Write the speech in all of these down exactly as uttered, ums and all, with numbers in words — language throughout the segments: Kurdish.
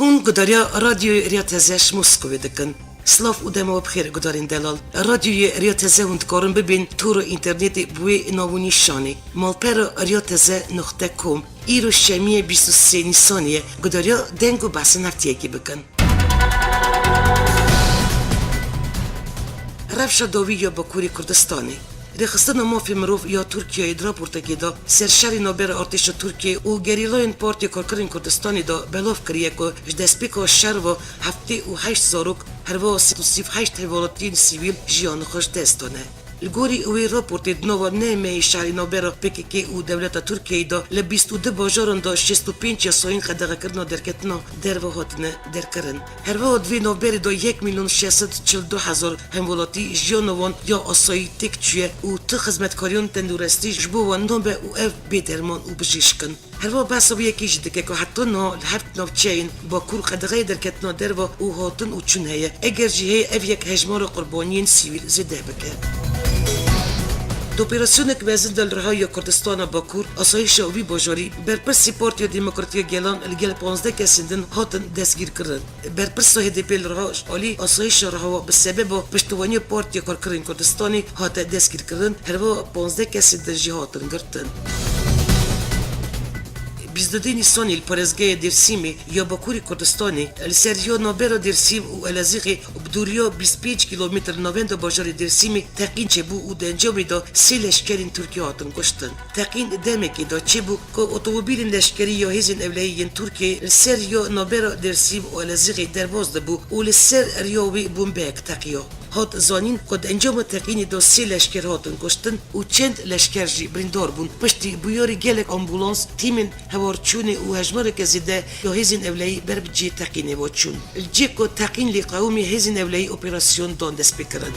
Hûn gudariya Radyoyê Riya Teze ji Moskowê dikin. Silav û dema we bi xêr gudarên delal. Radyoyê Riya Teze hûn dikarin bibên tora înternetê bi wê nav û nîşanê: malpera riya teze nuqte com. Îro şemiyê bîst û sê Nîsanê ye, gudariya deng û behsên heftiyekê bikin. Rewşa dawî ya Bakurê Kurdistanê. Rêxistina Mafê Mirov ya Tirkiyeyê di raportekê de ser şerê navbera artêşa Tirkiyeyê û gerîlayên Partiya Karkerên Kurdistanê de belav kiriye ku ji destpêka şer ve heftê û heşt zarok, herwiha sed û sî û heşt hevwelatiyên sivîl jiyanê xwe ji dest dane. Li gorî wê raportê, di nava neh mehê şerê navbera P K K û dewleta Tirkiyeyê de li bîst û du bajaran de şêst û pênc yasayên qedexekirina derketina derve hatine derkirin. Herwiha di vê navberê de yek milyon şeş sed çil du hezar hemwelatî jiyana wan ya asayî têk çûye û tu xizmetkariyên tenduristî ji bo wan nabe û ev bê derman û bijîşk in. Herwiha behsa wê yekê jî dike ku heta niha li heft navçeyên Bakur qedexeyê derketina derve û hatin û çûn heye. Eger jî heye, ev yek hejmara qurbaniyên sivîl zêde bike. Di operasyonek mezin de li Rihayê Kurdistana Bakur, asayîşa wî bajarî, berpirsî Partiya Demokratîk ya Gelan li gel panzdeh kesên din hatin destgîrkirin. Berpirsa H D P li Riha ji alî asayîşa Riha ve bi sebeba piştevaniya Partiya Karkerên Kurdistanê hate destgîrkirin, herwiha panzdeh kesên din jî hatin girtin. Bîst û du Nîsanê li parêzgeha Dêrsimê ya Bakurê Kurdistanê, li ser riya navbera Dêrsim û Elezîxê, bi dûriya bîst û pênc kîlometre li navenda bajarê Dêrsimê teqîn çêbû û di encamê de sê leşkerên Tirkiyê hatin kuştin. Teqîn demekê de çêbû ku otomobîlên leşkerî ya hêzên ewlehiyê yên Tirkiyeyê li ser riya navbera Dêrsim û Elezîxê derbas dibû û li ser riya wê bombeyek teqiya. Hat zanîn ku di encama teqînê de sê leşker hatin kuştin û çend leşker jî birîndar bûn. Piştî bûyerê gelek ambulans, tîmên hewarçûnê û hejmareke zêde ya hêzên ewlehî ber bi cihê teqînê ve çûn. Li cihê ku teqîn lê qewimî, hêzên ewlehî operasyon dan destpêkirin.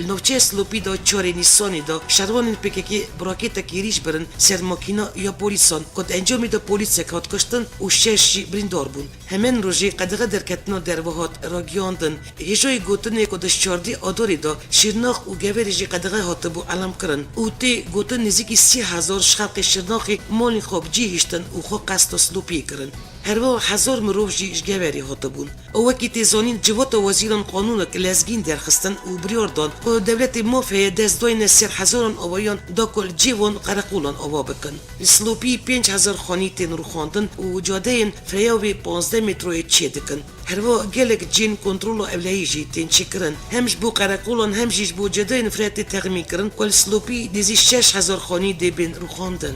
Li navçeya Silopî de çarê Nîsanê de şervanên P K K bi raketeke êrîş birin ser makîna ya polîsan, ku di encamê de polîsek hat kuştin û şeş jî birîndar bûn. Hemen rojê qedexe derketina derve hat ragiyandin. Hêjayî gotinê ku di çardeh Adarê de Şirnax û Geverê jî qedexe hatibû elamkirin û tê gotin nêzîkî sî hezar ji xelkê Şirnaxê malên xwe bi cî hiştin û xwe qesta Silopiyê kirin. Herwiha hezar mirov jî ji Geverê hatibûn. Û wekî tê zanîn, Civata Wezîran qanûnek lezgîn derxistin û biryar dan ku dewletê maf heye dest dayne ser hezaran avayan da ku li cihê wan qereqolan ava bikin. Li Silopî pênc hezar xanî tên rûxandin û cadeyên freya wê panzdeh metroyê çêdikin. Herwiha gelek cihên kontrola ewlehî jî tên çêkirin. Hem ji bo qereqolan hem jî ji bo cadeyên fre tê texmînkirin ku li Silopî nêzî şeş hezar xanî dê bên rûxandin.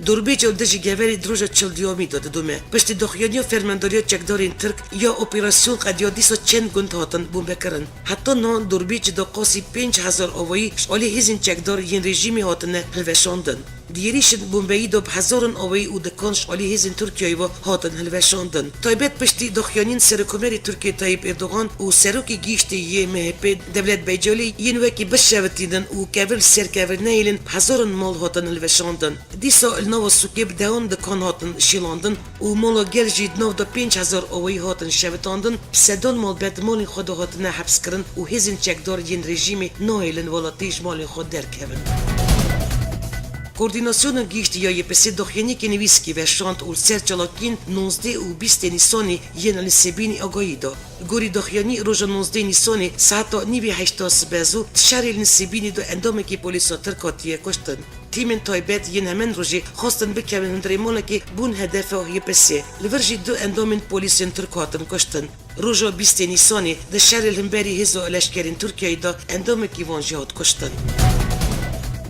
Dorbêca li dijî Geverê di roja çil duyemî de didome. Piştî daxuyaniya fermandariya çekdarên Tirk ya operasyon qediya dîsa çend gund hatin bombekirin. Heta niha Dorbêc de qasî pênc hezar avayî ji alî hêzên çekdar yên rejîmê hatine hilweşandin. Di êrîşên bombeyî de bi hezaran avayî û dikan ji alî hêzên Tirkiyeyê ve hatin hilweşandin. Taybet piştî daxuyaniyên Serokkomarê Tirkiyê Tayyip Erdogan û Serokê Gihîştê yê M H P Devlet Bahçelî yên wekî bişevitînin û kevir li ser kevir nehêlin, bi hezaran mal hatin hilweşandin. Dîsa li nava sûkê bi dehan dikan hatin şîlandin û mala gel jî di nav de pênc hezar awayî hatin şevitandin, bi sedan malbet malên xwe de hatine hepskirin û hêzên çekdar yên rejîmê nahêlin welatî ji malên xwe derkevin. Koordînasyona Giştî ya Y P S daxuyaniyeke nivîskî veşand û li ser çalakiyên nozdeh û bîstê Nîsanê yên Nisêbînî agahî da. Gorî daxuyanî, roja nozdeh Nîsanê saeta nîvê heşta sibe zû di şerê Nisêbînî de endamekî polîsa Tirk hatiye kuştin. Tîmên taybet yên hemen rojê xwestin bikevin hundirê malekê, bûn hedefa Y P S. Li vir jî du endamên polîsên Tirk hatin kuştin. Roja bîstê Nîsanê di şerê li hemberî hêza leşkerên Tirkiyeyê de endamekî wan jî hat kuştin.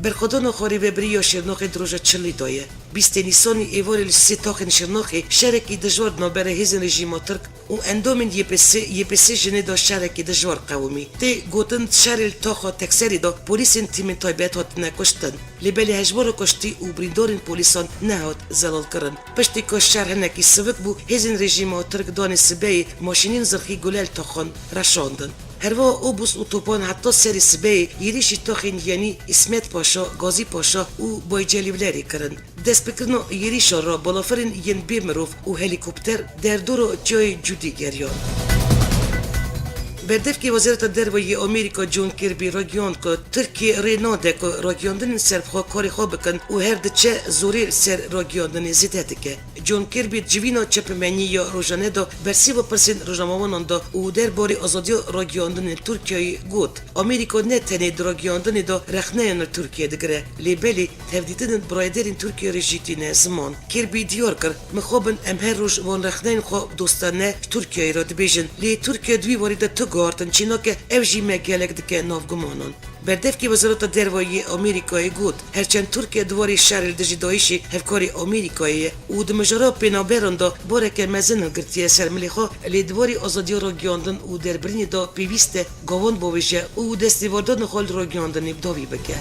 Berxwedana xwarê vebirî ya Şirnaxê di roja çilî de ye. Bîstê Nîsanê êvarê li sê taxên Şirnaxê şerekî dijwar di navbera hêzên rejîma Tirk û endamên Y P S, Y P S jinê de şerekî dijwar qewimî. Tê gotin, di şerê li taxa Tekserê de polîsên tîmên taybet hatine kuştin. Lê belê hejmara kuştî û birîndarên polîsan nehat zelalkirin. Piştî ku şer hinekî sivik bû, hêzên rejîma Tirk danê sibeyê maşînên zirxî gule li taxan reşandin. Herwiha obus û topan heta serê sibeyê êrîşî taxên Yenî, Îsmet Paşa, Gazî Paşa û Baycelîvlerê kirin. Destpêkirina êrîşa re balafirên yên bê mirov û helîkopter derdora çiyayê Cûdî geriyan. Berdevkê Wezareta Derve yê Amerîka John Kirby ragihand ku Tirkiye rê nade ku ragihiyandinên serbixwe karê xwe bikin û her diçe zorê li ser ragihiyandinê zêde dike. John Kirby di civîna çepemeniyê ya rojane de bersîva pirsên rojnamevanan da û derbarê azadiya ragihiyandinên Tirkiyeyê got, Amerîka ne tenê di ragihiyandinê de rexneyan li Tirkiye digire, lê belê tevdîtinên birayderên Tirkiye re jî tîne ziman. Kirby diyar kir, Mixabin em her roj van rexneyên xwe dostane ji Tirkiyeyê re dibêjin, lê Tirkiye di wî warî de tu guhartin çênake, ev jî me gelek dike nav gumanan. Berdevkê Wezareta Derve yê Amerîkayê got, Her çend Tirkiye di warê şerê li dijî DAIŞê hevkarê Amerîkayê ye û di mijara pênaberan de bareke mezin hilgirtiye ser milê xwe, lê di warê azadiya ragihiyandin û derbirînê de pêwîst e gavan bavêje û destêwerdana xwe li ragihiyandinê bi dawî bike.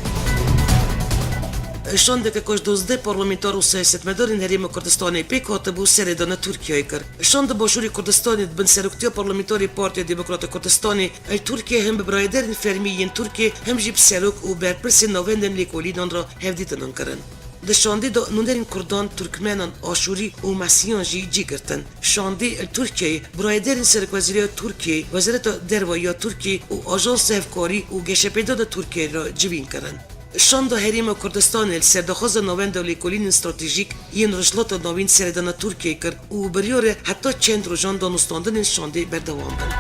Şandeke ku ji dozdeh parlamenter û siyasetmedarên Herêma Kurdistanê pêk hatibû, serêdana Tirkiyeyê kir. Şand di Başûrê Kurdistanê di bin seroktiya parlamenterê Partiya Demokrata Kurdistanê li Tirkiyeyê hem bi birayderên fermî yên Tirkiyê hem jî bi serok û berpirsên navendên lêkolînan re hevdîtinan kirin. Di şandê de nûnerên Kurdan, Tirkmenan, Aşûrî û Mesihan jî cî girtin. Şandê li Tirkiyeyê birayderên serokwezîrê ya Tirkiyeyê, Wezareta Derve ya Tirkiyeyê û Ajansa Hevkarî û Geşepêdana Tirkiyeyê re civîn kirin. Şanda Herêma Kurdistanê li ser daxwaza Navenda Lêkolînên Stratejîk yên Rojhilata Navîn serêdana Tirkiyeyê kir û biryar e heta çend rojan danûstandinên şandê berdewam bin.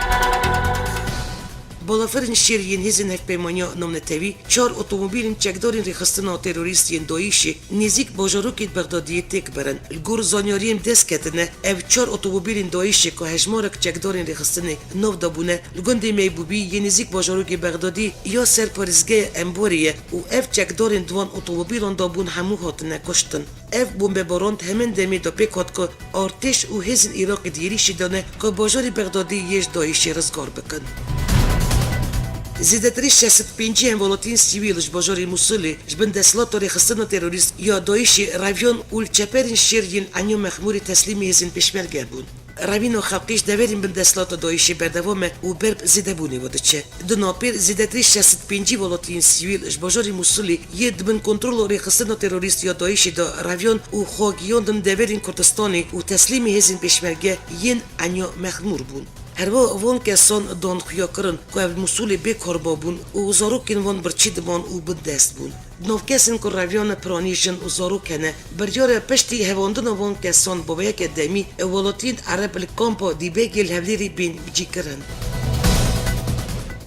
Balafirên şêr yên Hêzên Hevpeymaniya Navnetewî çar otomobîlên çekdarên rêxistina terorîst yên DAIŞê nêzîk bajarokê Bexdadiyê têk birin. Li gor zanyariyên bi dest ketine, ev çar otomobîlên DAIŞê ku hejmarek çekdarên rêxistinê nav de bûne, li gundê Meybûbî yê nêzîk bajarokê Bexdadî ya ser parêzgeha Emborê ye û ev çekdarên di wan otomobîlan de bûn hemû hatine kuştin. Ev bombebaran di heman demê de pêk hat ku artêş û hêzên Iraqê di êrîşê de ne ku bajarê Bexdadî yê ji DAIŞê rizgar bikin. Zêdetirî şeş sed pêncî hemwelatiyên sivîl ji bajarê Mûsilê ji bin desthilata rêxistina terorîst ya DAIŞê reviyan û li çeperên şêr yên Enya Mexmûrê teslîmî hêzên pêşmerge bûn. Revîna xelkê ji deverên bin desthilata DAIŞê berdewam e û ber bi zêdebûnê ve diçe. Di navpêr zêdetirî şeş sed pêncî welatiyên sivîl ji bajarê Mûsilê yê di bin kontrola rêxistina terorîst ya DAIŞê de reviyan û xwe giyandin deverên Kurdistanê û teslîmî hêzên pêşmerge yên Enya Mexmûr bûn. Herwiha van kesan dan xuya kirin ku ev Mûsilê bê karba bûn û zarokên wan birçî diban û bi dest bûn. Di nav kesên ku reviyane piranî jin û zarok hene. Biryar e piştî hevandina van kesan baveyeke demî welatiyên Ereb li kampa Dîbegê li Hewlêrê bên cîkirin.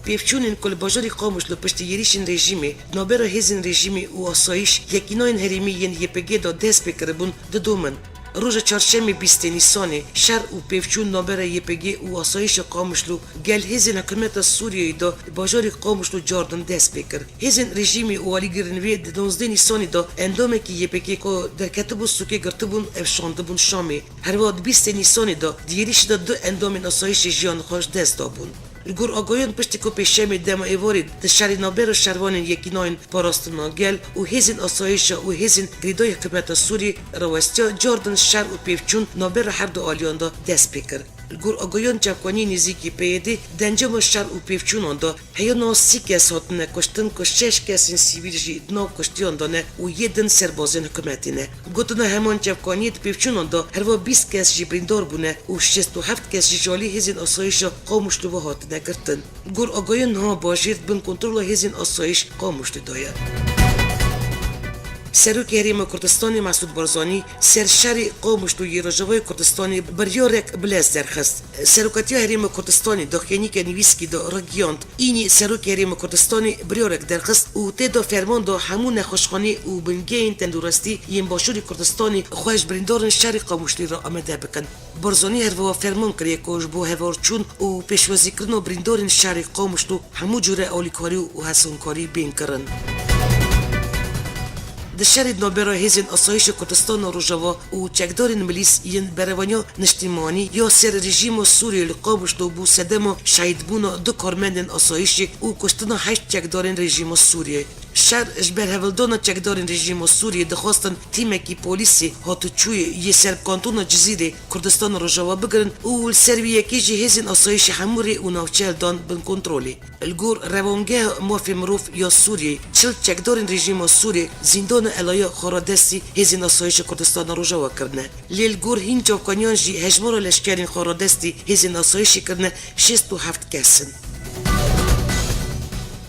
Pêvçûnên ku li bajarê Qamişlo piştî êrîşên rejîmê di navbera hêzên rejîmê û asayîş yekînayên herêmî yên Y P G de dest pê kiribûn didomin. Roja çarşemê bîstê Nîsanê şer û pêvçûn navbera Y P G û asayîşa Qamişlo gel hêzên hikûmeta Sûriyeyê de li bajarê Qamişlo cardin dest pê kir. Hêzên rejîmê û alîgirên wê di nozdeha Nîsanê de endamekî Y P G ku derketibû sûkê girtibûn ev şandibûn Şamê. Herwiha di bîstê Nîsanê de di êrîşê de du endamên asayîşê jiyan xwe ji dest dabûn. Li gor agahiyan piştî ku pêşemê dema êvarê di şerê navbera şervanên Yekînayên Parastina Gel û hêzên asayîşa û hêzên girêdayî hikûmeta Sûriyê rawestiya cardin şer û pêvçûn navbera her du aliyan de dest pê kir. Li gor agahiyan çavkaniyên nêzîkî P Y D di encama şer û pêvçûnan de heya niha sî kes hatine kuştin ku şeş kesên sivîl jî di nav kuştiyan de ne û yê din serbazên hikûmetê ne. Gotina heman çavkaniyê di pêvçûnan de herwiha bîst kes jî birîndar bûne û şêst û heft kes jî ji alî hêzên asayîşa Qamişlo ve hatine girtin. Li gor agahiyan niha bajêr di bin kontrola hêzên asayîş Qamişlo de ye. Serokê Herêma Kurdistanê Mesûd Barzanî ser şerê Qamişlo yê Rojavayê Kurdistanê biryarek bilez derxist. Serokatiya Herêma Kurdistanê daxuyaniyeke nivîskî de ragihand, Înî Serokê Herêma Kurdistanê biryarek derxist û tê de ferman da hemû nexweşxanê û bingehên tenduristî yên Başûrê Kurdistanê xwe ji birîndarên şerê Qamişlî re amade bikin. Barzanî her wiha ferman kiriye ku ji bo hevalçûn û pêşwazîkirina birîndarên şerê Qamişlo hemû cûre alîkarî û hesonkarî bên kirin. Di şerê navbera hêzên asayîşa Kurdistana Rojava û çekdarên milîs yên Berevaniya Niştîmanî ya ser rejîma Sûriyê li Qamişlo bû sedema şehîdbûna du karmendên asayîşê û kuştina heşt çekdarên rejîma Sûriyê. Şer ji ber hevildana çekdarên rejîma Sûriyê dixwastin tîmekî polîsê hatûçûyê yê ser kantona Cizîrê Kurdistana Rojava bigirin û li ser wî yekê jî hêzên asayîşê hemû rê û navçe hildan bin kontrolê. Li gor Rewangeha Mafê Mirov ya Sûriyê, çil çekdarên rejîma Sûriyê zîndana elaya xwaradestî hêzên asayîşê Kurdistana Rojava kirine. Lê li gor hîn çavkaniyan jî hejmara leşkerên xwaradestî hêzên asayîşê kirine şêst û heft kes in.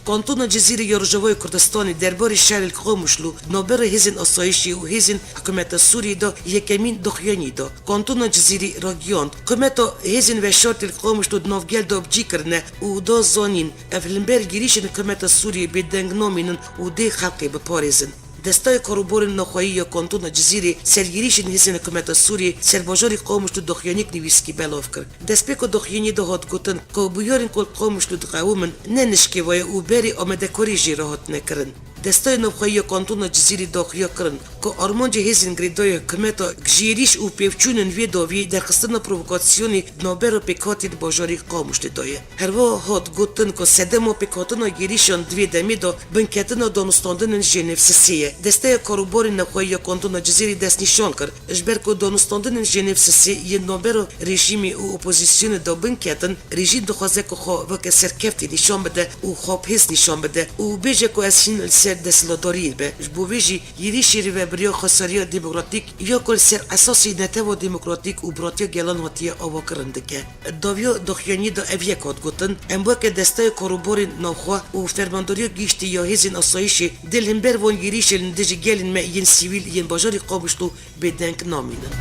Kantona Cizîrê ya Rojavayê Kurdistanê derbarê şerê li Qamişlo di navbera hêzên asayîşê û hêzên hikûmeta Sûriyê de yekemîn daxuyanî da. Kantona Cizîrê ragihand, hikûmeta hêzên veşartî li Qamişlo di nav gel de bi cî kirine û da zanîn, ev li hember girîşên hikûmeta Sûriyê bêdeng namînin û dê xelkê biparêzin. Desteya Karûbarên Navxweyî ya Kantona Cizîrê ser girîşên hêzên hikûmeta Sûriyê ser bajarê Qamişlo daxuyaniyek nivîskî belav kir. Destpêka daxuyaniyê de hat gotin ku bûyerên ku li Qamişlo diqewimin ne nişkeva ye û berê amadekarî jê re hatine kirin. Desteya Navxweyî ya Kantona Cizîrê daxuya kirin ku armancê hêzên girêdayî hikûmeta ji êrîş û pêvçûnên vê dawî derxistina provokasyonê di navbera pêkhatî di bajarê Qamişlê de ye. Herwiha hat gotin ku sedema pêkhatina êrîşan di vê demê de binketina danûstandinên Jenêv sisê ye. Desteya Karûbarên Navxweyî ya Kantona Cizîrê destnîşan kir, ji ber ku danûstandinên Jenêv sisê yên navbera rejîmê û opozîsyonê de binketin, rejîm dixwaze ku xwe weke serkeftî nîşan bide û xwe bi hêz nîşan bide û bêje ku ez hîn li ser desthilatdariyê me. Ji bo vê jî êrîşê rêvebiriya xweseriya demokratîk ya ku li ser esasî netewa demokratîk û biratiya gelan hatiye avakirin dike. Dawiya daxuyaniyê de ev yek hat gotin, em weke desteya karûbarên navxwe û fermandariya giştî ya hêzên asayîşê dê li hember van êrîşên li dijî gelên me yên sivîl yên bajarê Qamişlo bêdeng namînin.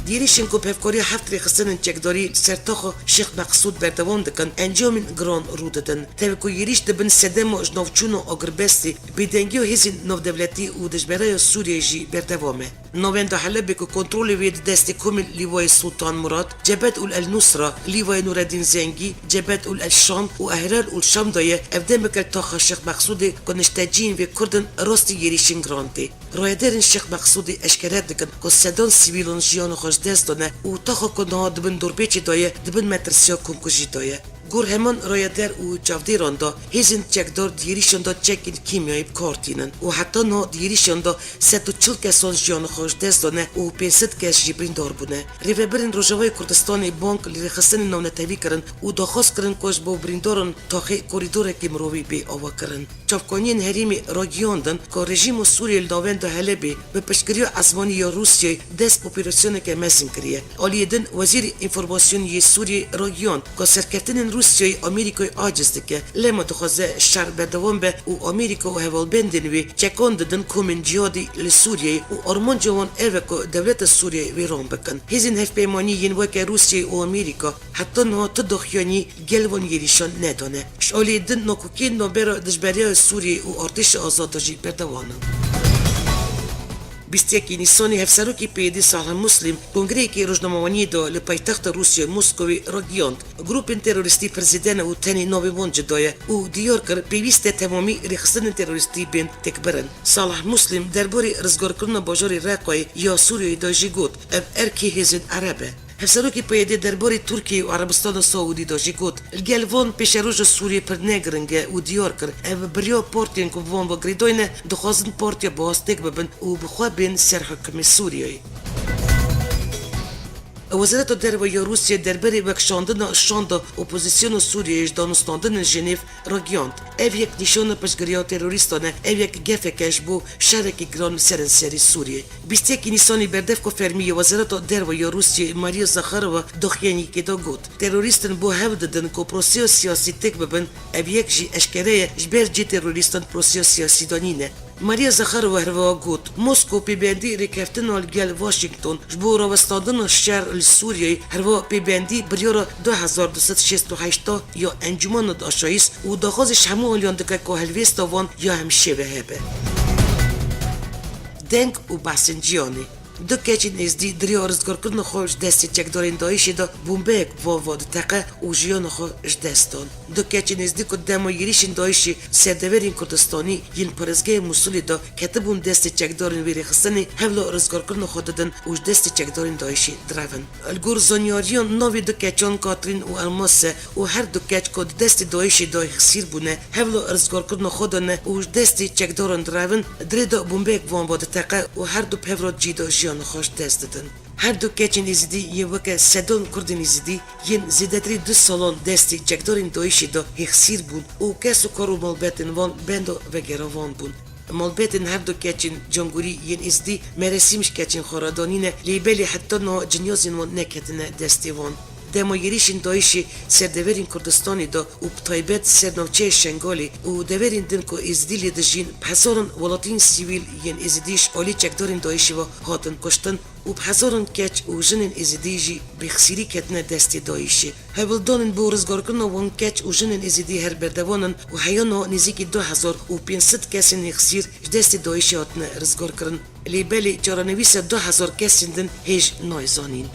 Êrîşên ku bi hevkariya heft rêxistinên çekdarî li ser taxa Şêx Meqsûd berdewam dikin, encamên giran rû didin. Tevî ku êrîş di bin sedema ji navçûna agirbestê, bêdengiya hêzên navdewletî û dijbereya Sûriyeyê jî berdewam e. Navenda Helebê ku kontrolê wê di destê komên Lîwayê Sultan Murad, Cebhet ul El Nusra, Lîwayê Nureddîn Zengî, Cebhet ul El Şam û Ehrar ul Şam de ye, ev demeke li taxa Şêx Meqsûdê ku nişteciyên vê Kurd in rastî êrîşên giran tê. Rayedarên Şêx Meqsûdê eşkere dikin ku sedan sivîlan jiyana xwe ji dest dane û taxa ku niha di bin dorpêçê de ye, di bin metirsiya komkujî de ye. Gor heman rayedar û çavdêran de hêzên çekdar di êrîşan de çekên kîmyayî bi kar tînin û heta niha di êrîşan de sed û çil kesan jiyana xwe ji dest dane û pênc sed kes jî birîndar bûne. Rêvebirên Rojavayê Kurdistanê bang li rêxistinên navnetewî kirin û daxwaz kirin ku ji bo birîndaran taxê korîdorekî mirovî bê avakirin. Çavkaniyên herêmê ragihiyandin ku rejîma Sûriyê li navenda Helebê bi piştgiriya ezmanî ya Rûsyayê dest bi operasyoneke mezin kiriye. Aliyê din, Wezîrê Înformasyonê yê Sûriyê ragihiyand ku serkeftinên Rûsyayê Amerîkayê aciz dike, lema dixwaze şer berdewam be û Amerîka û hevalbendên wê çekan didin komên cihadî li Sûriyeyê û armanca wan ev e ku dewleta Sûriyeyê wêran bikin. Hêzên hevpeymanî yên weke Rûsyayê û Amerîka heta niha tu daxuyanî gel van êrîşan nedane. Ji aliyê din nakokiyên navbera dijberiya Sûriyê û artêşa azad de jî berdewam in. Bîst yekê Nîsanê hevserokê P Y D Salih Muslim kongreyekî rojnamewaniyê de li paytexta Rûsyayê Moskowê ragihand, grûpên terorîstî pir zêde ne û tenê navê wan cuda ye û diyar kir pêwîst e temamî rêxistinên terorîstî bên têkbirin. Salih Muslim derbarê rizgarkirina bajarê Reqayê ya Sûriyeyê de jî got, ev erkê hêzên ereb e. Hevserokê P Y D derbarê Tirkiye û Erebistana Saûdî de jî got, li gel van pêşeroja Sûriyê pir ne giring e û diyar kir, ev bi riya partiyên ku bi van ve girêdayî ne, dixwazin partiya bi hastêk bibin û bi xwe bên ser hikimê Sûriyeyê. Wezareta Derve ya Rûsya derbarê wekşandina şanda opozîsyona Sûriyeyê ji danûstandinên Jenêv ragihand, ev yek nîşana piştgiriya terorîstan e, ev yek gefek e ji bo şerekî giran li seranserê Sûriyê. Bîst yekê Nîsanê berdevka fermî ya Wezareta Derve ya Rûsyayê Maria Zakharova daxuyaniyekê de got, terorîst in bo hewl didin ku proseya siyasî têk bibin, ev yek jî eşkere ye ji ber cihê terorîstan proseya siyasî de nîne. Maria Zakharova herwiha got, Moskow pêbendî rêkeftina li gel Washington ji bo rawestandina şer li Sûriyeyê, herwiha pêbendî biryara du hezar du sed şêst û heşt ya Encûmena Aşayîş û daxwazê ji hemû aliyan dike ku helwêsta wan ya hemşêve hebe. Deng û behsên ciyanê. Du keçên êzdî di riya rizgarkirina xwe ji destê çekdarên DAIŞê de bombeyek van ve diteqe û jiyana xwe ji dest dan. Du keçên êzdî ku dema yêrîşên DAIŞê ser deverên Kurdistanî yên parêzgehê Mûsilê de ketibûn destê çekdarên vê rêxistinê, hewla rizgarkirina xwe didin û ji destê çekdarên DAIŞê direvin. Li gor zanyariyan, navê du keçan Katrîn û Elmas e û her du keç ku di destê DAIŞê de hêxsîr bûne, hewla rizgarkirina xwe dane û ji destê çekdaran direvin, di rê de bombeyek van ve diteqe û her du bi hev re di cî de jiyana xwe ji dest didin. Her du keçên Êzidî yên weke sedan Kurdên Êzidî yên zêdetirî du salan destê çekdarên DAIŞê de hêxsîr bûn û kes û kar û malbetên wan benda vegera wan bûn. Malbetên her du keçên Cangûrî yên Êzidî meresîm ji keçên xwe re danîne, lê belê heta niha cinyazên wan neketine destê wan. Dema yêrîşên DAIŞê ser deverên Kurdistanê de û bi taybet ser navçeyê Şengalê û deverên din ku Êzidî lê dijîn, bi hezaran welatiyên sivîl yên Êzidî ji alî çekdarên DAIŞê ve hatin kuştin û bi hezaran keç û jinên Êzidî jî bi hêxsîrî ketine destê DAIŞê. Hewldanên bo rizgarkirina wan keç û jinên Êzidî her berdewam in û heya niha nêzîkî du hezar û pênc sed kesên hêxsîr ji destê DAIŞê hatine rizgarkirin. Lê belê çarenivîsa du hezar kesên din hêj nayê zanîn.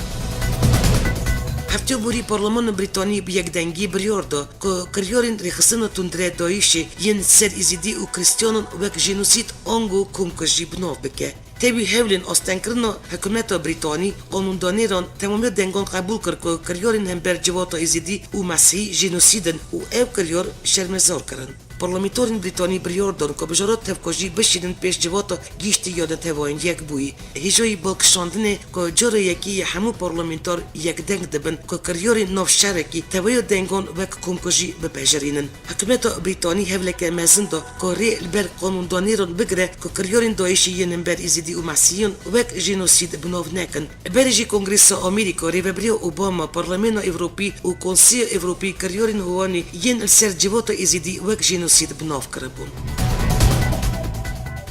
Heftê borî Parlemana Brîtanî bi yekdengî biryar da ku kiryarên rêxistina tundre DAIŞê yên ser Êzidî û Krîstiyanan wek jenosîd ango komkujî bi nav bike. Tevî hewlên astengkirina hikûmeta Brîtanî, qanûndanêran temamiya dengan qebûl kir ku kiryarên hember civata Êzidî û Mesihî jenosîd in û ev kiryar şermezar kirin. Parlamenterên Brîtanî biryar dan ku bijara tevkujî bişînin pêş Civata Giştî ya Neteweyên Yekbûyî. Hêjayî balkişandinê ku cara yekê yê hemû parlamenter yekdeng dibin ku kiryarên nav şerekî tevahiya dengan wek komkujî bipejirînin. Hikûmeta Brîtanî hewleke mezin da ku rê li ber qanûndanêran bigire ku kiryarên DAIŞê yên hember Êzidî û Mesîhiyan wek jenosîd bi nav nekin. Berê jî Kongresa Amerîka, Rêveberiya Obama, Parlemêna Ewropî û Konseya Ewropî kiryarên Huanê yên li ser civata Êzidî wek jenosîd bi nav kiribûn.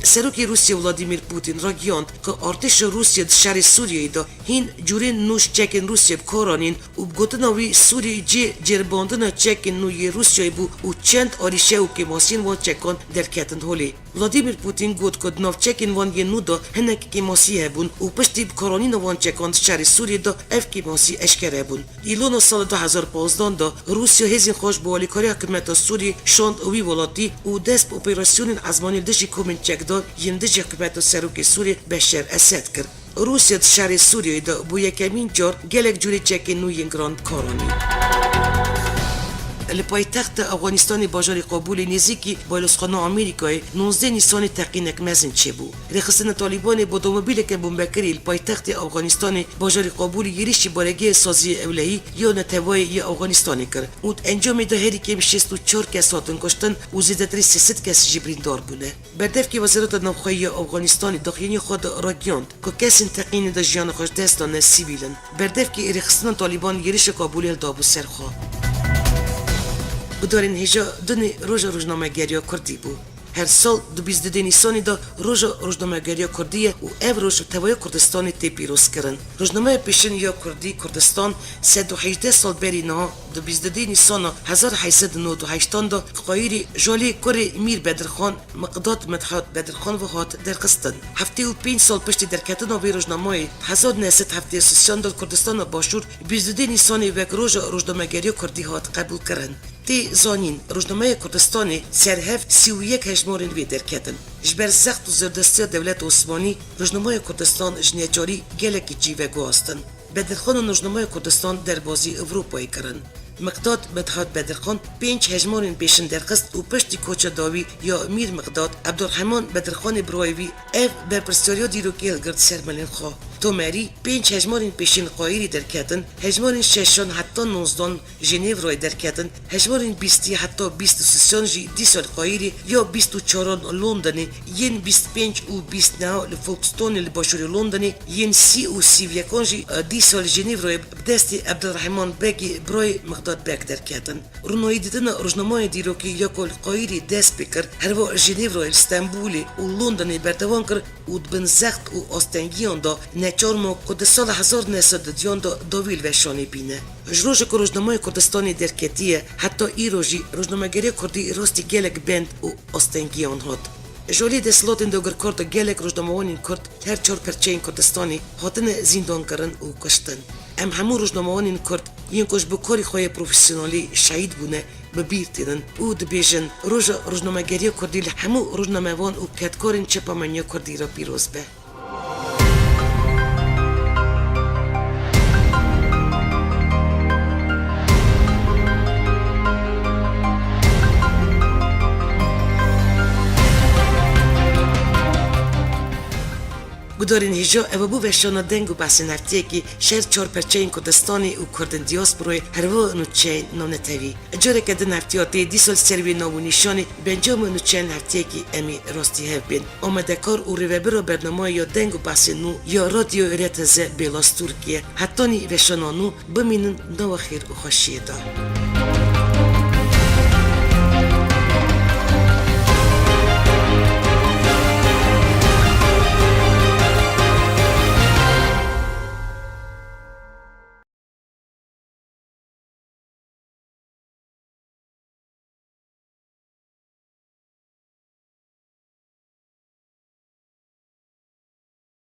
Serokê Rûsya Vladimir Putin ragihand ku artêşa Rûsya di şerê Sûriyeyê de hîn curên nû ji çekên Rûsya bi kar anîn û bi gotina wî Sûriyê cê cêribandina çekên nû yê Rûsyayê bû û çend arîşe û kêmasiyên wan çekan derketin holê. Vladimir Putin got ku di nav çekên wan yên nû de hinek kêmasî hebûn û piştî bikaranîna wan çekan di şerê Sûriyê de ev kêmasî eşkere bûn. Îlona sala du hezar panzdeh de Rûsya hêzên xwe ji bo alîkariya hikûmeta Sûriyê şand wî welatî û dest bi operasyonên ezmanî li dijî komên çekdar yên dijî hikûmeta serokê Sûriyê Beşer Esed kir. Rûsya di şerê Sûriyeyê de bo yekemîn car gelek curê çekên nû yên giran bi kar anî. Li paytexta Efxanistanê bajarê Kabûlê nêzîkî balozxana Amerîkayê nozdeha Nîsanê teqînek mezin çêbû. Rêxistina Talîbanê bi otomobîleke bombekirî li paytextê Efxanistanê bajarê Kabûlê yêrîşî baregeha saziyê ewlehî ya Neteweyê ya Efxanistanê kir û di encamê de herî kêm şêst û çar kes hatin kuştin û zêdetirî sê sed kes jî birîndar bûne. Berdevkê Wezareta Navxweyî ya Efxanistanê daxuyaniya xwe de ragihand ku kesên teqînê de jiyana xwe ji dest dane sivîl in. Berdevkê rêxistina Talîban yêrişa Kabûlê hildabû ser xwe. Guhdarên hêja dunê roja rojnamegeriya Kurdî bû. Her sal di bîst dudê Nîsanê de roja rojnamegeriya Kurdî ye û ev roj bi tevaya Kurdistanê tê pîrozkirin. Rojnameya pêşin ya Kurdî Kurdistan sed û hejdeh sal berî niha di bîst dudê Nîsana hezar heyt sed û nod û heştan de qayîrî Jalê kurê Mîr Bedirxan Miqdad Midhat Bedirxan ve hat derxistin. Heftê û pênc sal piştî derketina vê rojnamayê, hezar neh sed heftê û sê de li Kurdistana Başûr bîst dudê Nîsanê wek roja rojnamegeriya Kurdî hat qebûlkirin. Tê zanîn, rojnameya Kurdistanê serhev sî û yek hejmarên wê derketin. Ji ber zext û zordestiya dewleta Osmanî, rojnameya Kurdistan ji neçarî gelekî cî veguhastin. Bedirxan û rojnameya Kurdistan derbazî Ewropayê kirin. Miqdad Midhat Bedirxan pênc hejmarên pêşin derxist û piştî koça dawî ya Mîr Miqdad, Ebdulreheman Bedirxanê birayê wî ev berpirsyariya dîrokî hilgirt ser milên xwe. Tomerî pênc hejmarên pêşin qayîrî derketin, hejmarên şeşan heta nozdan Jenêvrayê derketin, hejmarên bîstî heta bîst û sêyan jî dîsa li qayîrî ya bîst û çaran Londonê, yên bîst pênc û bîst neh li Folkestone li başûrê Londonê, yên sî û sî û yekan jî, e, dîsa li Jenêvrayê bi destê Ebdulreheman Begê birayê Miqdad Beg derketin. Ronahîdîtina rojnameya dîrokî ya ku li qayîrî dest pê kir, herwa Jenêvrayê, li Stenbolê û Londonê berdewam kir û di bin zext û astengiyan de neçar ma ku di sala hezar neh sed û duyan de dawî li veşanê bîne. Ji roja ku rojnameya Kurdistanê derketiye, heta îro jî rojnamegeriya Kurdî rastî gelek bend û astengiyan hat. Ji alî desthilatên dagirkar de gelek rojnamewanên Kurd li her çar perçeyên Kurdistanê hatine zîndankirin û kuştin. Em hemû rojnamewanên Kurd yên ku ji bo karê xwe yê profesyonelî şehîd bûne, bi bîr tînin û dibêjin, Roja Rojnamegeriya Kurdî li hemû rojnamevan û kedkarên Çepa Me ya Kurdî re pîroz be. Gudarên hêja, ev bû veşana deng û behsên heftiyekî ji her çar perçeyên Kurdistanê û Kurdên diasporayê, herwiha nûçeyên navnetewî. Careke din heftiya tê dîsa li ser wê nav û nîşanê bi encama nûçeyên heftiyekî em ê rastî hev bên. Amadekar û rêvebira bernameyê ya deng û behsên nû ya Radyo R T Z Bêlas Tirkiye. Hetanî veşana nû bimînin nava xêr û xweşiyê de.